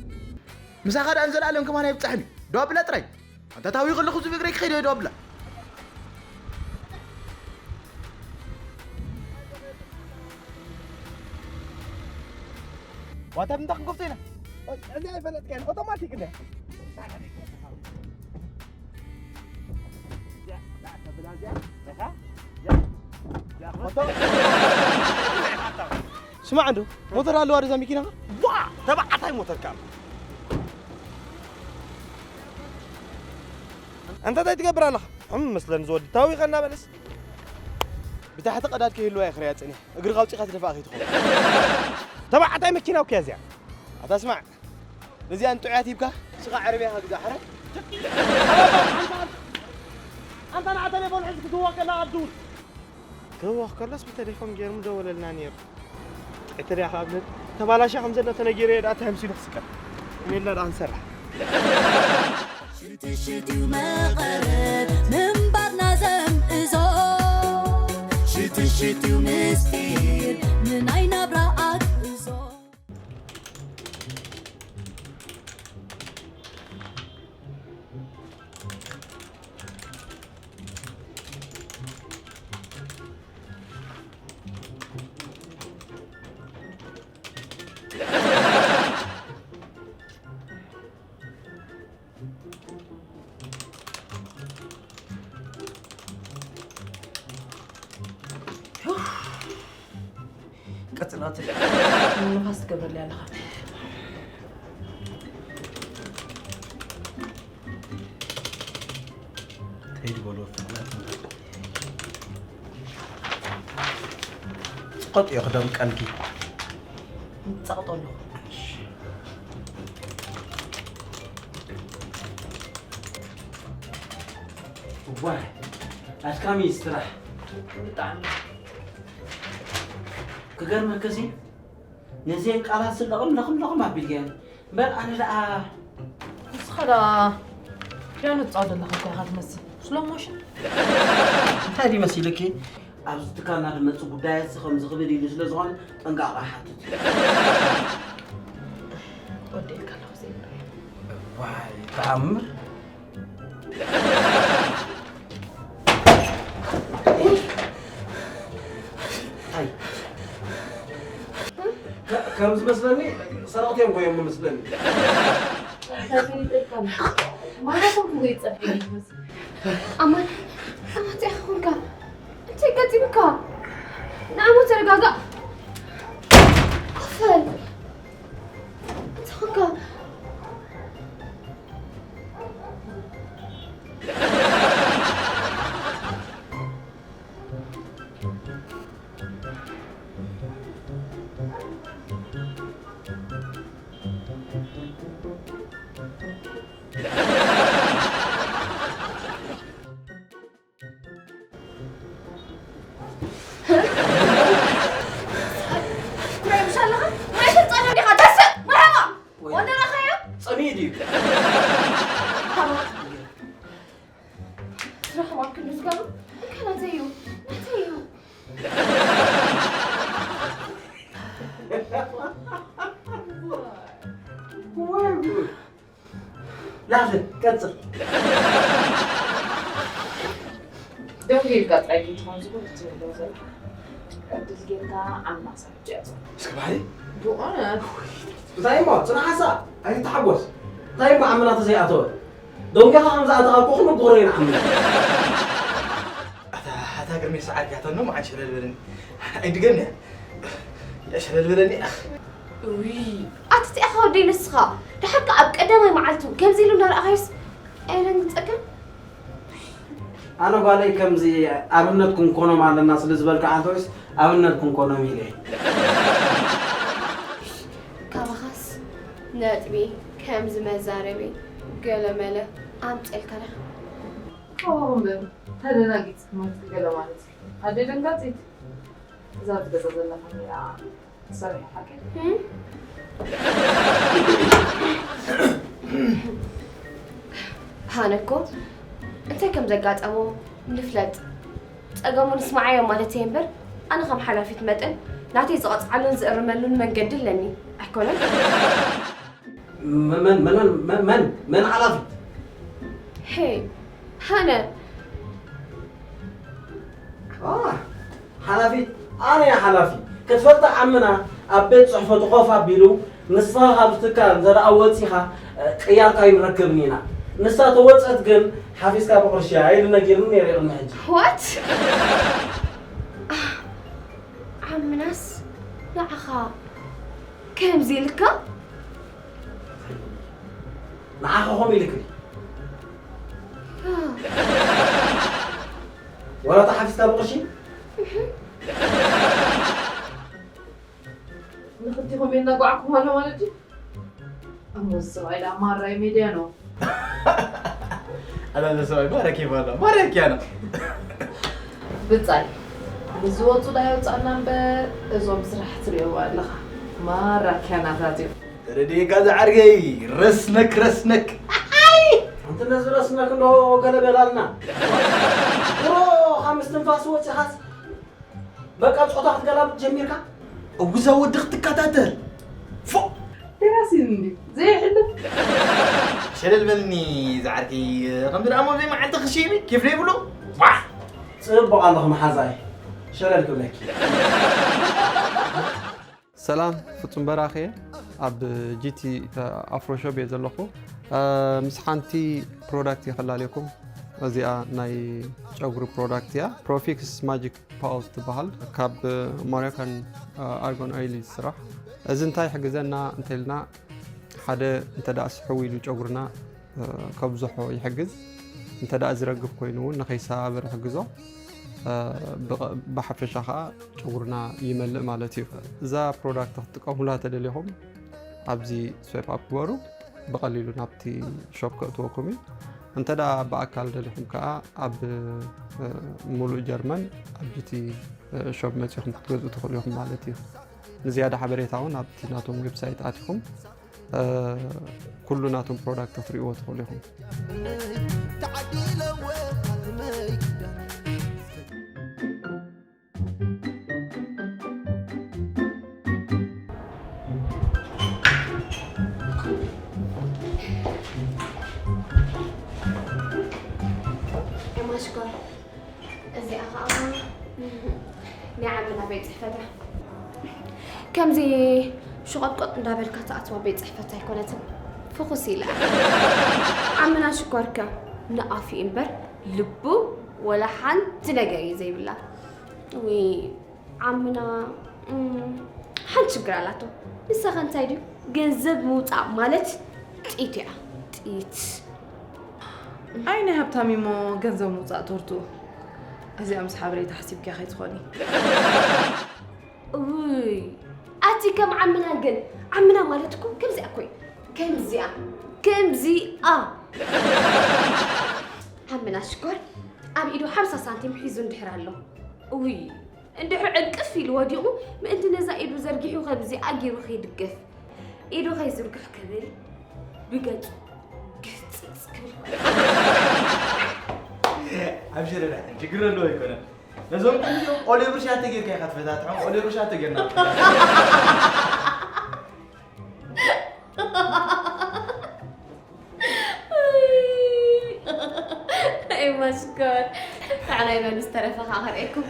ምሳኻ ደኣ ንዘለኣለም ከማን ኣይብጻሕን እዩ። ዶ ኣብላ ጥራይ። ኣንታ ታዊኸ ኣለኹ ዝብል እግረይ ክኸይድ እየ ዶ ኣብላ። ዋታ ምንታ ክንከፍቶ ኢና? ኦይ፣ እዚ ኣይፈለጥካን፣ ኦቶማቲክ እንደ። እዚኣ፣ እዚኣ ተብላ እዚኣ፣ እኻ፣ እዚኣ፣ እዚኣ ፎቶ። ስማዕ እንዶ፣ ሞተር ኣለዋ ዶ እዛ መኪናኻ? ዋ፣ ተባዕታይ ሞተር ካብ። ኣንታ እንታይ ትገብር ኣለኻ? ሕም መስለኒ ዝወዲ ታዊኸ እናበለስ። ብታሕቲ ቀዳድ ከይህልዋ እየ ክሪኣ ጸኒሐ። እግርኻ ኣውጺእካ ትደፍኣ ከይትኸውን። ተባዕታይ መኪና እኮ እያ እዚኣ። ኣታ ስማዕ። ነዚኣ ንጥዑያት ሂብካ፣ ንስኻ ዕርብያ ግዛእ፣ ሕራይ። ኣንታ ንዓ ቴሌፎን ሒዝኪ ትህወ ከላ ኣብ ዱር። ክህወኽ ከሎስ ብቴሌፎን ገይሩ ምደወለልና ነይሩ። ጥዕቲ ድያ ካብ ልል ተባላሽያ ከም ዘሎ ተነጊረዮ ደኣ ተምሲሉ ክስቀል። ሜላ ደኣ ንሰርሕ። ሽትሽትዩ መቐረት ምንባርና ዘምእዞ። ሽትሽትዩ ምስጢር ንናይ ናብራ ኣግእዞ። ቀጽል ኣትል። ንፋስ ትገብረለይ ኣለኻ። ከይድ በሎ ፍጥነት። ጽቐጥ እዮ ክደምቀልኪ። ጸቕጦ ኣለኹ። ዋይ፣ ኣድካሚ ስራሕ። ብጣዕሚ። ክገርመክሲ፣ ነዚአን ቃላት ስለቕም ለኽም ለኽም ኣቢልክየን። እምበር ኣነ ደኣ ንስኻ ደኣ ፒያኖ ትጻወት ዘለኻ እኮ ኢኻ ትመስል። ስሎ ሞሽን። እንታይ ድዩ መሲልኪ? ኣብዚ ትካልና ዝመጽእ ጉዳያት ከምዚ ክብል ኢሉ ስለ ዝኾነ ጥንቃቐ ይሓትት እዩ። ወዲእካ ኣለኹ ዘይብሎ። ዋይ፣ ተኣምር። እንታይ? ከ-፣ ከም ዝመስለኒ ሰረቕቲ እዮም ኮይኖም ዝመስለኒ። ማለቶም ክብሪ ይጸብቕ ይመስል። ኣማን፣ ኣማን፣ እንታይ ኾንካ? እንታይ ገጢሙካ? ንዓሞ ተረጋጋእ። ኮፍ በል። እንታይ ኾንካ? ኩራይ ምሽ ኣለኻ? ማይ ተጻዶ ዲኻ? ተስእ! መርሃባ! ወይ። ወደረኻዮ? ጸሚኡ ድዩ? ስራሕ ማክል ዝጋሩ? እንካ ናተይ እዩ። ናተይ እዩ። ወይ ጉድ! ናተ፣ ቀጽል። ደው ኢልካ ጥራይ ከይትኾን ዝብል ትብሎ ዘለኻ። ዕድል ጌርካ ዓሚቕ ሰብ ጀያዞ። እስኪ ባሕሪ? ብእውነት። እንታይ እሞ? ጽናሕ ሓሳብ? ኣይትተሓጎስ። እንታይ እሞ ዓምና ተዘይኣተወ? ደንጎኻ ከም ዝኣተኻ እኮ ክንጎሮ ኢና ዓምና። ኣታ፣ ኣታ ግርሜ ሰዓት ያተኖ መዓን ሸለል በለኒ። ኣይድገምያ። ሸለል በለኒ። እዊ፣ ኣቲ እቲኣ ወደይ ንስኻ። ደሓር ከኣ ኣብ ቀዳማይ መዓልቱ ከምዚ ኢሉ እንዳረኣኻዮስ ኣይደንግጸካን? ኣነ ጓለይ ከምዚ ኣብነት ክንኮኖም ኣለና ስለ ዝበልካ ኣንቶይስ ኣብነት ክንኮኖም ኢለ እየ። ካባኻስ ነጥቢ ከምዚ መዛረቢ ገለመለ ኣምፅእልካ ዲኻ? ካብኡ እምበር ተደናጊፅኪ ማለት ገለ ማለት እዩ። ኣደ ደንጋፂት እዛ ኣብ ገዛ ዘላ ካሜራ ትሰርሒ ሓቂ? እም? ሃነ እኮ እንታይ ከም ዘጋጠሞ ንፍለጥ። ጸገሙ ንስማዓዮ ማለት እየ እምበር፣ ኣነ ከም ሓላፊት መጠን ናተይ ዝቐጽዓሉን ዝእርመሉን መንገዲ ኣለኒ። ኣይኮነን? መ-፣ መን፣ መን፣ መን፣ መን፣ መን ሓላፊት? ሄ፣ ሃነ። ዋ፣ ሓላፊት፣ ኣነ እየ ሓላፊ። ክትፈልጣ ዓምና ኣብ ቤት ጽሕፈቱ ኮፍ ኣቢሉ፣ ንስኻ ካብዚ ትካል እንተ ደኣ ወጺኻ፣ ቅያርካ ኣይንረክብን ኢና። ንሳ ተወጸት ግን ሓፊስካ ብቕርሺ እያ ኢሉ ነጊሩኒ ነይሩ ቅድሚ ሕጂ። What? ዓምናስ ንዓኻ ከምዚ ኢልካ? ንዓኻ ከምኡ ኢልክኒ? ዋላ እታ ሓፊስካ ብቕርሺ? ንኽልቲኹም የናጓዕኩም ኣሎ ማለት ድዩ? እሞ እዚ ሰብኣይ ደኣ ማራይ ሜድያ ነው። ኣላ እዚ ሰብኣይ ማራ ኬፍ ኣሎ። ማራ ኪያና። ብጻይ፣ ንዝወጹ ዳ የውጻና እምበር፣ እዞም ስራሕ ትርእዮም ኣለኻ። ማራ ኪያናታት እዮም። ተረዲእካ ዝዓርከይ፣ ረስነክ፣ ረስነክ። ኣይ! ኣንቲ ነዚ ረስነክ እንዶ ገለ በላልና። ድሮ ካብ ምስትንፋስ ወጺኻስ በቃ ጾታ ክትገላብጥ ጀሚርካ? እውዛ ወዲ ክትከታተል። ፎ! ደራሲ እንዲ ዘይሕልፍ። ሸለል በልኒ ዝዓርከይ፣ ከም ድርኣሞ ብዘይ መዓልቲ ክሽይሚ ኬፍ ዘይብሉ። ዋ! ጽቡቕ ኣለኹ መሓዛይ። ሸለል ክብለኪ። ሰላም፣ ፍጹም በራኺ እየ። ኣብ ጂቲ ኣፍሮ ሾፕ እየ ዘለኹ። ምስ ሓንቲ ፕሮዳክት እየ ከላልየኩም። እዚኣ ናይ ጨጉሪ ፕሮዳክት እያ። ፕሮፊክስ ማጂክ ፓውዝ ትበሃል። ካብ ሞሮካን ኣርጎን ኦይል እዩ ዝስራሕ። እዚ እንታይ ይሕግዘና እንተልና፣ ሓደ እንተ ደኣ ስሕው ኢሉ ጨጉርና፣ እ፣ ከብዝሖ ይሕግዝ። እንተ ደኣ ዝረግፍ ኮይኑ እውን ንኸይሰባበር ይሕግዞ። እ፣ ብቐ-፣ ብሓፈሻ ኸኣ ጨጉርና ይመልእ ማለት እዩ። እዛ ፕሮዳክት ክትጥቀሙላ ተደሊኹም ኣብዚ ስዋይፕ ኣፕ ግበሩ። ብቐሊሉ ናብቲ ሾፕ ከእትወኩም እዩ። እንተ ደኣ ብኣካል ደሊኹም ከኣ ኣብ፣ እ፣ ሙሉእ ጀርመን ኣብ ጂቲ፣ እ፣ ሾፕ መጺኹም ክትገዝኡ ትኽእሉ ኢኹም ማለት እዩ። ንዝያዳ ሓበሬታ እውን ኣብቲ ናቶም ዌብሳይት ኣቲኹም፣ እ፣ ኩሉ ናቶም ፕሮዳክት ክትርእይዎ ትኽእሉ ኢኹም። ኤማ ሽኮር፣ እዚኣ ኸዓ ናይ ዓምና ቤት ጽሕፈት እያ። ከምዚ ሸቖጥቆጥ እንዳበልካ ትኣትዋ ቤት ጽሕፈት ኣይኮነትን። ፍኹስ ኢላ። ዓምና ሽኮር ከ ንኣፉ እምበር ልቡ ወላ ሓንቲ ነገር እዩ ዘይብላ። ውይ፣ ዓምና፣ እም፣ ሓንቲ ሽግር ኣላቶ። ንሳ ኸ እንታይ ድዩ? ገንዘብ ምውጻእ ማለት ጥይት እያ። ጥይት። ኣይ፣ ናይ ሃብታም እሞ ገንዘብ ምውጻእ ቶርቱ። እዚኣ ምስ ሓበሬታ ሓሲብኪያ ከይትኾኒ። ውይ፣ ኣቲ ከም ዓምና ግን፣ ዓምና ማለት እኮ ከምዚኣ እኮ እዩ። ከምዚኣ፣ ከምዚኣ። ዓምና ሽኮር ኣብ ኢዱ ሓምሳ ሳንቲም ሒዙ እንድሕር ኣሎ። ውይ፣ እንድሕር ዕንቅፍ ኢሉ ወዲቑ፣ ምእንቲ ነዛ ኢዱ ዘርጊሑ ከምዚኣ ገይሩ ከይድገፍ፣ ኢዱ ከይዝርግሕ ክብል፣ ብገጹ ግጽጽ ክብል። ኣብሽር፣ ችግር ኣለዎ ኣይኮነን። ነዞም ክልቲኦም ኦሌ ብርሻ ተጌርካ ኢኻ ትፈታትሖም፣ ኦሌ ብርሻ ተጌርና። ኤማ ሽኮር፣ ታዕናይ በሉ ዝተረፈ ኸኣ ከርእየኩም።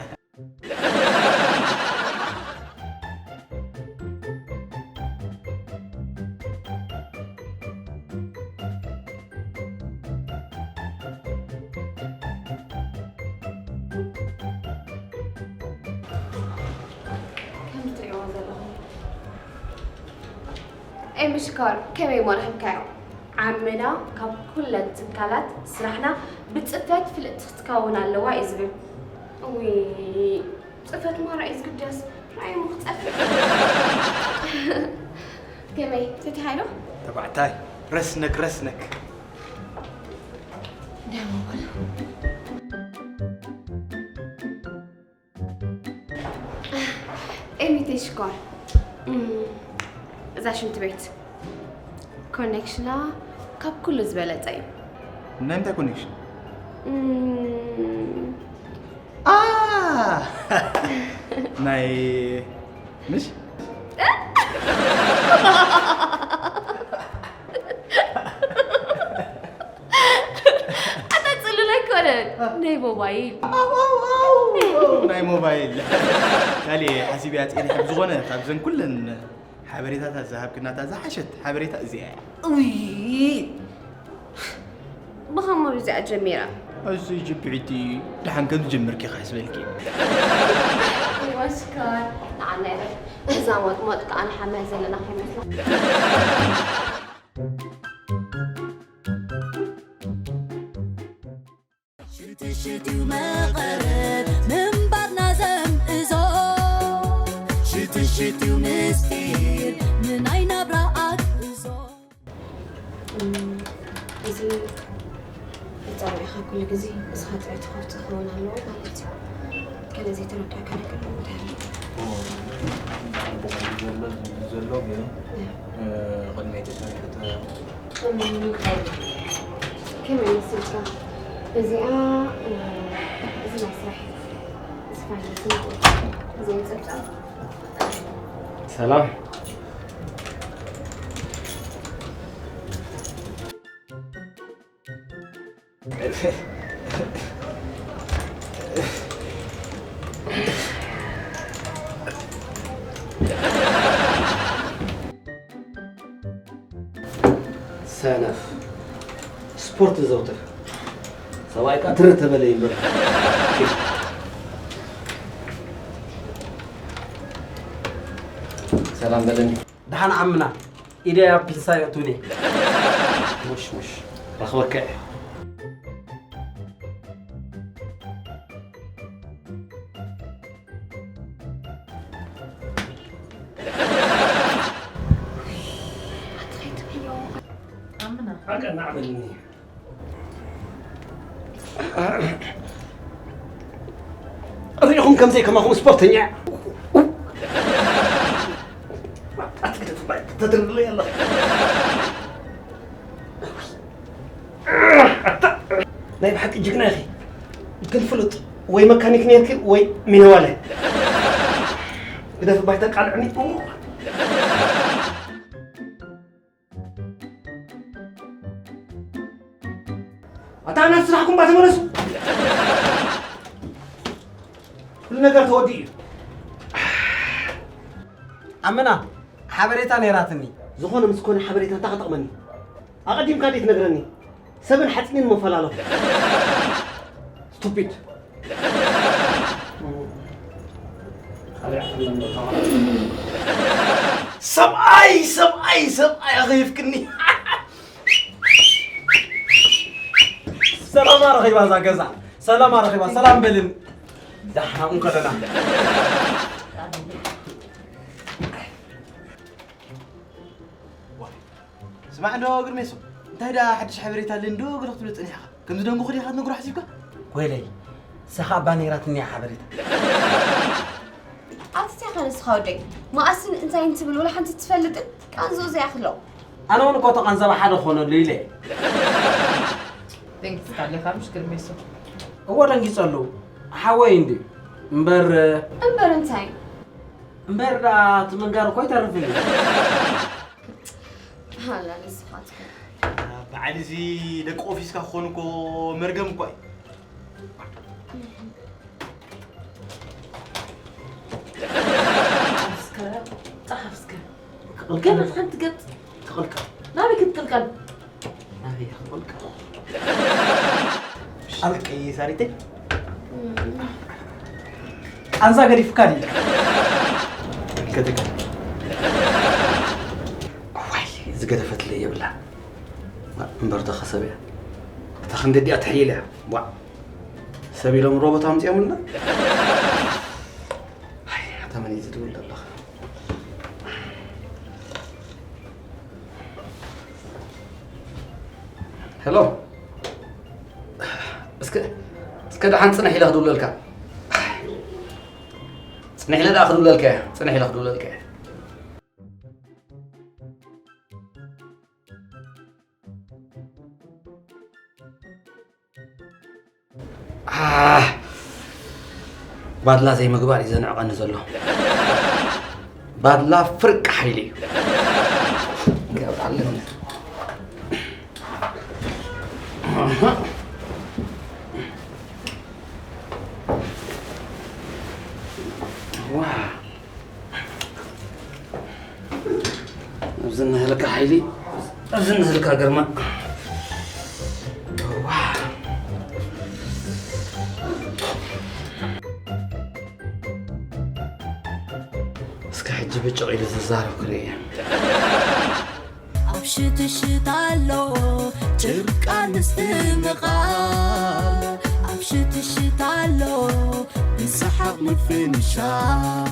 ኤምሽካር ከመይ እሞ ረኺብካዮ? ዓምና ካብ ኩለን ትካላት ስራሕና ብፅፈት ፍልጥቲ ክትከውን ኣለዋ እዩ ዝብል። እውይ፣ ፅፈት ማራ እዩ ዝግደስ። ራእይ እሞ ክጠፍእ። ከመይ፣ ፈቲሓ ዶ? ተባዕታይ፣ ረስነክ፣ ረስነክ። ደሞ በሉ። ኤሚቴ ሽኮር፣ እም፣ እዛ ሽንት ቤት ኮኔክሽና ካብ ኩሉ ዝበለጸ እዩ። ናይ ምንታይ ኮኔክሽን? እም፣ አ! ናይ ምሽ? ኣታ ጽሉል ኣይኮነን፣ ናይ ሞባይል። ኣው፣ ኣው፣ ኣው፣ ኣው፣ ናይ ሞባይል። ካልእ ሓሲበያ ጸኒሐ፣ ብዝኾነ ካብዘን ኩለን ሓበሬታታት ዝሃብክናታ ዝሓሸት ሓበሬታ እዚኣ እያ። እውይ! ብኸመይ እዚኣ ጀሚራ? እዚ ጅብዒቲ ደሓን ከም ዝጀመርኪ ይሓስበልኪ። ወስከር፣ ንዓና ይበል። እዛ ሞጥሞጥ ከኣ ንሓመያ ዘለና ከይመስላ። ሽትሽትዩ መቐረት ምንባርና ዘምእዞ። ሽትሽትዩ ምስጢር ንናይ ናብራ ኣግእዞ። እም፣ እዚ ብጣዕሚ ኢኻ ኩሉ ግዜ ንስኻ ጥራይ ትኸፍቶ ክኸውን ኣለዎ ማለት እዩ። ገለ ዘይተረዳእካ ነገር ኣሎ እንታይ ኣሎ? ኦ፣ ጽቡቕ እዩ ዘሎ፣ ዝብል ዘሎ ግን፣ እ። እ፣ ቅድመይ ተሰሪሑ ተ-፣ ከመይ መሲልካ? እዚኣ፣ እ፣ እዚ ናይ ስራሕ፣ እዚ ፋይናንስ ማለት እዩ። እዚ ናይ ጸብጻብ። ሰላም። ሰነፍ። ስፖርት ዘውትር። ሰብኣይ ከኣ ትርር ተበለ ይንበር። ሰላም በለኒ። ደሓን ዓምና፣ ኢደይ ኣብ ፒንሳ የእትውኒ። ሙሽ፣ ሙሽ፣ ረኽበካ እየ። ዓምና። ኣቀናዕ በልኒ። ርኢኹም ከምዘይ ከማኹም ስፖርተኛ። ተትርለ ኣለኻ። ናይ ብሓቂ ጅግና ኢኺ። ግን ፍሉጥ ወይ መካኒክ ነርኪ ወይ ሚነዋለ። ግደፍ ባይታ ቃልዕኒ። ኣታ ናብ ስራሕኩም ባ ተመለሱ። ኩሉ ነገር ተወዲኡ እዩ። ኣመና፣ ሓበሬታ ነይራትኒ። ዝኾነ ምስ ኮነ ሓበሬታ እንታይ ክጠቕመኒ? ኣቐዲምካ ደይ ትነግረኒ? ሰብን ሓፂንን መፈላለኹ። ስቱፒድ። ሰብኣይ፣ ሰብኣይ፣ ሰብኣይ ኣኸይፍክኒ። ሰላማ ረኺባ እዛ ገዛ። ሰላማ ረኺባ። ሰላም በልን። ዳሕና እንከለና። ስማዕ እንዶ ግርሜሶ፣ እንታይ ደኣ ሓድሽ ሓበሬታ ኣለን ዶ ገለ ክትብሎ ጸኒሕካ? ከም ዝደንጎኹ ዲኻ ትነግሮ ሓሲብካ? ወይለይ፣ ንሳ ኸኣ እባ ነይራትኒ እያ ሓበሬታ። ኣትስያ ኸ ንስኻ ወደይ፣ መኣስን እንታይን ትብል ወላ ሓንቲ ትፈልጥን ቃንዝኡ ዘይኣኽሎ። ኣነ እውን እኮ ተቐንዘባ ሓደ ክኾነሉ ኢለ። ደንጊጽካ ኣለኻ ምሽ ግርሜሶ? እወ ደንጊጸሉ። ሓወይ እንድዩ። እምበር እምበር እንታይ? እምበር ደኣ እቲ ምንጋር እኮ ኣይተርፍን እዩ። ሃላ ንስኻትኩም። በዓል እዚ ደቂ ኦፊስካ ክኾኑ እኮ መርገም እኮ እዩ። እስከ ጸሓፍ እስከ። ክቕልቀል። ገና ሓንቲ ገጽ። ክቕልቀል። ናበይ ክትቅልቀል? ናበይ ክቕልቀል? ኣበቀይ ሳሪተይ። ቃንዛ ገዲፍካ ድዩ? ከትካ። እዋይ፣ ገደፈትለይ የብላ። እምበር ተኸሰብ እያ። እታ ክንዲ እዲኣ ትሕይል እያ። ቧዕ። ሰብ ኢሎም ሮቦት ኣምጺኦምልና። ኣይ፣ ኣታ መን እዩ ዝድውል ዘሎ? ሄሎ። እስከ፣ እስከ ደሓን ጽንሕ ኢለ ክድውለልካ። ጽንሕ ኢለ ደኣ ክድውለልካ እየ። ጽንሕ ኢለ ክድውለልካ እየ። ኣህ፣ ባድላ ዘይምግባር እዩ ዘንዕቐኒ ዘሎ። ባድላ ፍርቂ ሓይሊ እዩ። ገብር ኣለኒ። ዋ። ኣብዚ እንህልካ ሓይሊ፣ ኣብዚ እንህልካ ግርማ። ዋ። እስከ ሕጂ ብጭቕ ኢሉ ዝዛረብ ክርኢ እየ። ኣብ ሽትሽት ኣሎ ጭርቃ ምስትምቓል፣ ኣብ ሽትሽት ኣሎ ብሰሓቕ ምፍንሻል።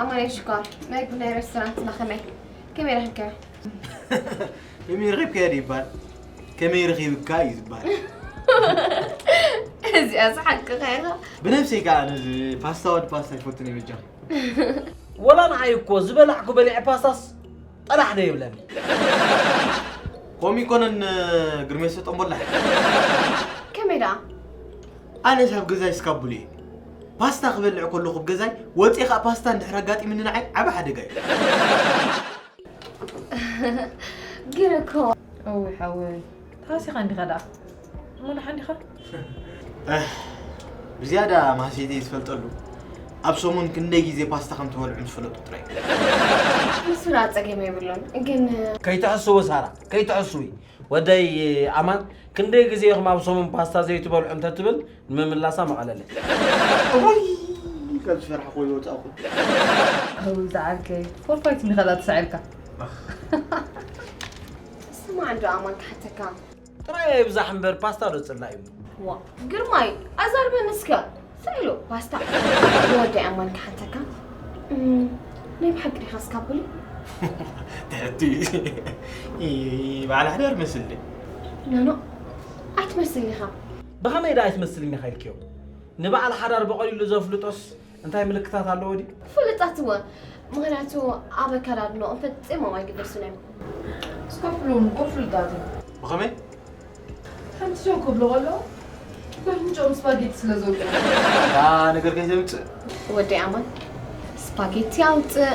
ኣማኑኤል ሽኮር፣ መግቢ ናይ ሬስቶራንትና ከመይ? ከመይ ረኺብካዮ? ከመይ ረኺብካዮ ድዩ ይባል? ከመይ ረኺብካ እዩ ዝበሃል። እዚኣ ዝሓቅኻ ኢኻ። ብነብሰይ ከኣ ነዚ ፓስታ ወዲ ፓስታ ይፈቱን እየ በጃኹም። ወላ ንዓይ እኮ ዝበላዕኩ በሊዐ ፓስታስ ጠላሕ ዶ ይብለኒ? ከምኡ ይኮነን ግርሜ ሰጠን ቦላሕ። ከመይ ደኣ? ኣነስ ኣብ ገዛይ እስካቡል እየ። ፓስታ ክበልዕ ከለኹ ኣብ ገዛይ ወፂአ ከዓ ፓስታ እንድሕር ኣጋጢምኒ ንዓይ ዓቢ ሓደጋ እዩ። ግን እኮ እውይ ሓወይ፣ ተሃሲኻ እንዲኻ ደኣ። እሞ ደሓን ዲኻ? እህ፣ ብዝያዳ ማህሲተይ ዝፈልጠሉ፣ ኣብ ሰሙን ክንደይ ግዜ ፓስታ ከም ትበልዑ ምስ ፈለጡ ጥራይ። ንሱ ደኣ ጸገም የብሉን፣ ግን ከይትሕስዊ ሳራ፣ ከይትሕስዊ። ወደይ ኣማን፣ ክንደይ ግዜ ኢኹም ኣብ ሰሙን ፓስታ ዘይትበልዑ እንተትብል፣ ንምምላሳ መቐለለ። እውይ፣ ካብ ዝፈራሕኩ ይወጻኹ። ኣው ዝዓርከይ፣ ፎርፋይት ሚኸላ ተሳዒርካ። ስማዕ እንዶ ኣማን ክሓተካ። ጥራይ ኣይብዛሕ እምበር ፓስታ ዶ ጽላእ እዩ? ዋ፣ ግርማይ፣ ኣዛርበኒ እስከ። ስኢሉ ፓስታ። ወዲ ኣማን ክሓተካ። እም፣ ናይ ብሓቂ ዲኻ እስካቡሊ? ትሕቲ እዩ። እ፣ በዓል ሓዳር መስል። ኖ፣ ኖ፣ ኣይትመስልን ኢኻ። ብኸመይ ደኣ ኣይትመስልን ኢኻ ኢልክዮ? ንበዓል ሓዳር ብቐሊሉ ዘፍልጦስ እንታይ ምልክታት ኣለዎ ድዩ? ፍሉጣት እወ። ምኽንያቱ ኣብ ኣከዳድንኦም ፈጺሞም ኣይግደሱን እዮም። እስካቡሊ እውን እኮ ፍሉጣት እዮም። ብኸመይ? ሓንቲ ሸው ክብሉ ከለዉ፣ ብኣፍንጭኦም ስፓጌቲ ስለ ዘውፅኡ። እታ ነገር ከይተምፅእ። ወዲ ኣማን፣ ስፓጌቲ ኣውፅእ፣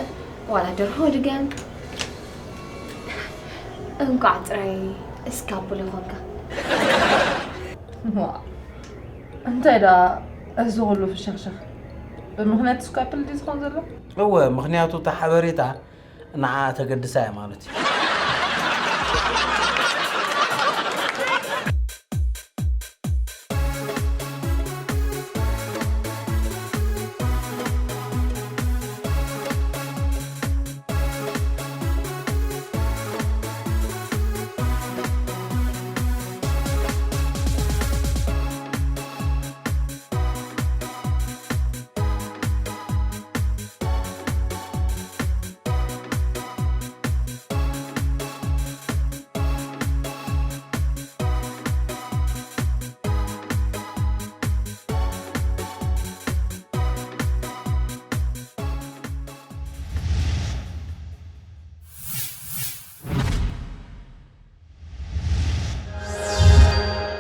ዋላ ደርሆ ድገም። እንቋዕ ጥራይ እስካቡሊ ኾንካ። ዋ፣ እንታይ ደኣ እዚ ኹሉ ፍሽኽሽኽ? ብምኽንያት እስካቡሊ ድዩ ዝኾን ዘሎ? እወ፣ ምኽንያቱ እታ ሓበሬታ ንዓኣ ተገድሳ እያ ማለት እዩ።